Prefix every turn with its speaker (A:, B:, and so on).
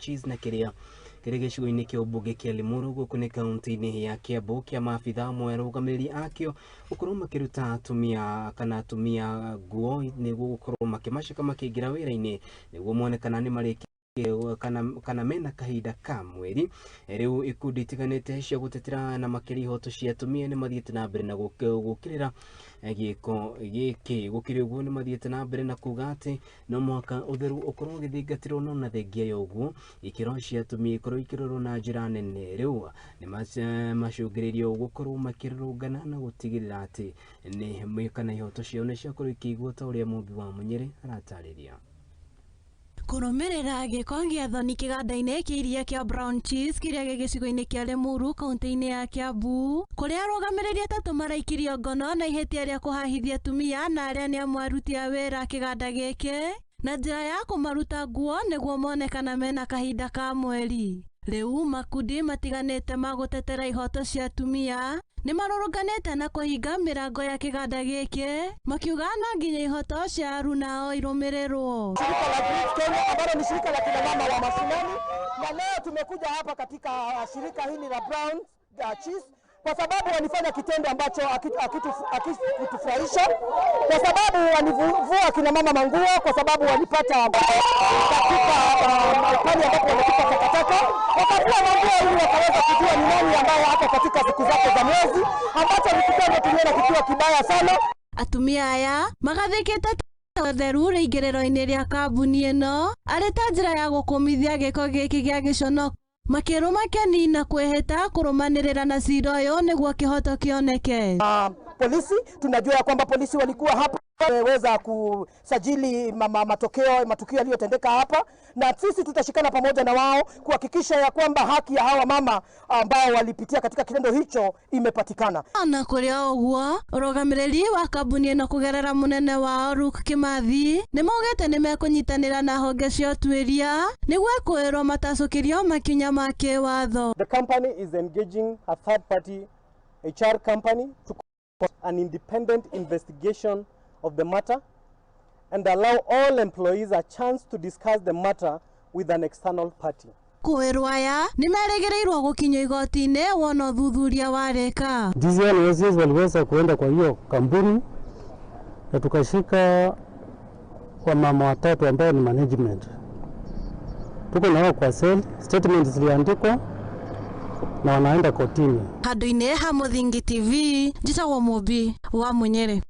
A: Cheese na kĩrĩa kĩrĩ gĩcigo-inĩ kĩa ũmbunge kĩa Limuru gũkũ nĩ kaunti-inĩ ya Kiambu kĩa maabitha amwe arũgamĩrĩri akĩo gũkorwo makĩruta atumia kana atumia nguo nĩguo gũkorwo makĩmaceka makĩingĩra wĩra-inĩ nĩguo mone kana nĩ marĩkĩtie kana mena kahinda ka mweri. Rĩu ikundi itiganĩte cia gũtetera na makĩria ihoto cia atumia nĩ mathiĩte na mbere na gũkĩrĩra gĩko gĩkĩ. Gũkĩrĩ ũguo nĩ mathiĩte na mbere na kuga atĩ no mũhaka ũtheru ũkorwo ũgĩthingatĩrwo no na thengia ya ũguo ikĩro cia atumia ikorwo ikĩrorwo na njĩra nene. Rĩu nĩ macũngĩrĩirio gũkorwo makĩrũrũngana na gũtigĩrĩra atĩ nĩ kana ihoto ciao nĩ ciakorwo ikĩiguo ta ũrĩa Mũmbi wa Mũnyĩrĩ aratarĩria.
B: Kũrũmĩrĩra gĩko gĩa thoni kĩganda-inĩ kĩa iria kĩa Brown Cheese kĩrĩa gĩ gĩcigo-inĩ kĩa Limuru kaunti-inĩ ya Kiambu kũrĩa arũgamĩrĩri atatũ maraikirio ngono na ihĩtia rĩa kũhahithia atumia na arĩa nĩ amwe aruti a wĩra kĩganda gĩkĩ na njĩra ya kũmaruta nguo nĩguo mone kana mena kahinda ka mweri. Rĩu makundi matiganĩte ma gũtetera ihoto cia atumia nĩ marũrũnganĩte na kũhinga mĩrango ya kĩganda gĩkĩ makiuga no nginya ihoto cia arunao irũmĩrĩrwo.
C: Shirika la Greens Kenya ambalo ni shirika la kina mama wa mashinani, na leo tumekuja hapa katika shirika hili la Brown Cheese kwa sababu walifanya kitendo ambacho hakitufurahisha, kwa sababu walivua kina mama manguo, kwa sababu walipata katika pale ambapo walitupa takataka, wakavua manguo ili wakaweza kujua ni nani ambaye ako katika siku zake za mwezi, ambacho ni kitendo tuliona kikiwa kibaya sana.
B: Atumia aya magathĩkĩte ũtheru rĩingĩrĩro-inĩ rĩa kambuni ĩno arĩ ta njĩra ya gũkũmithia gĩko gĩkĩ gĩa gĩconoko makĩrũma keni na kwĩhĩta kũrũmanĩrĩra na cira ũyũ nĩguo kĩhoto kĩoneke.
C: Polisi tunajua ya kwamba polisi walikuwa hapa weza kusajili matokeo matukio yaliyotendeka hapa, na sisi tutashikana pamoja na wao kuhakikisha ya kwamba haki ya hawa mama ambao walipitia katika kitendo hicho imepatikana.
B: Ona kũrĩ o ũguo ũrũgamĩrĩri wa kambuni ĩno kũgerera mũnene wao Luke Kimathi nĩ maugĩte nĩ mekũnyitanĩra na honge cia ũtuĩria nĩguo kwĩrwo matacũkĩrio makinya ma kĩwatho.
D: The company is engaging a third party HR company to conduct an independent investigation of the matter and allow all employees a chance to discuss the matter with an external party.
B: Kwĩrwo aya nĩ merĩgĩrĩirwo gũkinyio igoti-inĩ wona ũthuthuria warĩka.
E: DCI na OCS waliweza kuenda kwa hiyo kampuni na tukashika wamama watatu ambao ni management. Tuko nao kwa cell, statement ziliandikwa na wanaenda kotini.
B: Handũ-inĩ ha Mũthingi TV, njĩtagwo Mũmbi wa Mũnyĩrĩ.